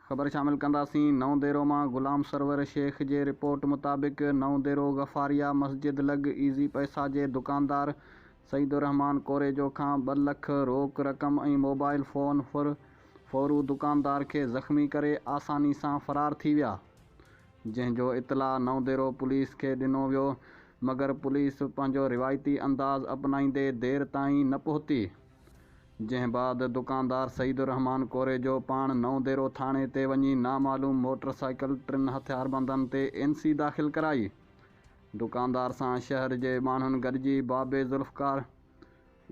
خبر شامل ڪنداسين نئون ديرو مان غلام سرور شيخ جي رپورٽ مطابق نئون ديرو غفاريه مسجد لڳ ايزي پئسا جي دڪاندار سعيد الرحمان ڪوريجو کان ٻه لک روڪ رقم ۽ موبائل فون ڦر ڦورو دڪاندار کي زخمي ڪري آساني سان فرار ٿي ويا جنهن جو اطلاع نئون ديرو پوليس کي ڏنو ويو مگر پوليس پنهنجو روايتي انداز اپنائيندي دير تائين نه پهتي. جنهن بعد دڪاندار سعيد الرحمان ڪوريجو پاڻ نئون ديرو ٿاڻي تي وڃي نامعلوم موٽر سائيڪل ٽن هٿياربندن تي اين سي داخل ڪرائي. دڪاندار سان شهر جي ماڻهن گڏجي بابي ذوالفقار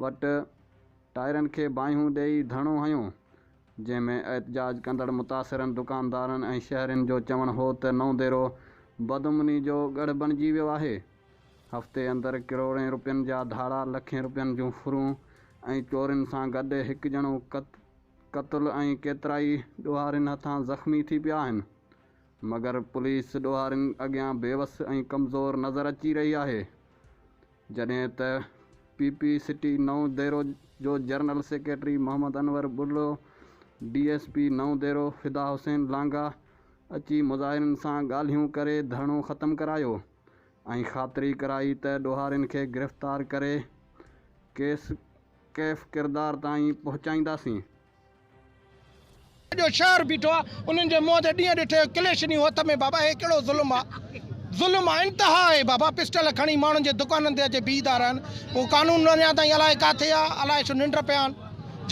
وٽ ٽائرن کي باهيون ڏئي ڌرڻو هنيو، جنهن ۾ احتجاج ڪندڙ متاثرن دڪاندارن ۽ شهرين جو چوڻ هو ته نئون ديرو بدامني جو ڳڙهه بڻجي ويو آهي. هفتي اندر ڪروڙين روپين جا ڌاڙا، لکين روپين جون ڦرون ۽ چورين سان گڏ هڪ ڄڻو قتل ۽ ڪيترائي ڏوهارين هٿان زخمي ٿي پيا آهن، مگر پوليس ڏوهارين اڳيان بيوس ۽ ڪمزور نظر اچي رهي آهي، جڏهن ته پي پي سٽي نئون ديرو جو general secretary Muhammad Anwar Buriro, D S P Naon Dero Fida Hussain Langah اچي مظاهرين سان ڳالهيون ڪري ڌرڻو ختم ڪرايو. ۽ خاطري ڪرائي ته ڏوهارين کي گرفتار ڪري ڪيس ڪيف ڪردار تائين پهچائينداسين. سڄو شهر بيٺو آ انهن جي منهن تي ڏينهن ڏٺي جو ڪليشنيون هٿ ۾ بابا هي ڪهڙو ظلم آ ظلم آ انتها آهي بابا پسٽل کڻي ماڻهن جي دڪانن تي اچي بيهي ٿا رهن پوء قانون اڃا تائين الائي ڪاٿي آ الائي ڇو ننڊ پيا آهن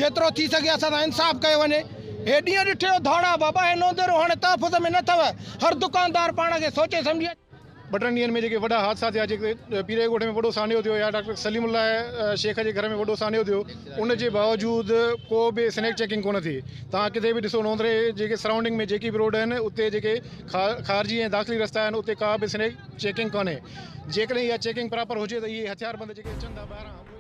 جيترو ٿي سگهي اسان سان انصاف ڪيو وڃي هي ڏينهن ڏٺي جو ڌاڙا بابا هي نونديرو هاڻي تحفظ ۾ نه اٿو هر دڪاندار پاڻ کي سوچي سمجهي ٻه ٽن ڏينهن ۾ جيڪي وڏا حادثا ٿيا جيڪي پيري ڳوٺ ۾ وڏو سانحو ٿيو يا ڊاڪٽر سليم الله شيخ جي گهر ۾ وڏو سانحو ٿيو ان جي باوجود ڪو به سنيڪ چيڪنگ ڪونه ٿي توهان ڪٿي به ڏسو نوندري جيڪي سرائونڊنگ ۾ جيڪي به روڊ آهن اتي جيڪي خارجي ۽ داخلي رستا آهن اتي ڪا به سنيڪ چيڪنگ ڪونهي جيڪڏهن اها چيڪنگ پراپر هجي ته اهي هٿياربند جيڪي اچن ٿا ٻاهران اهي.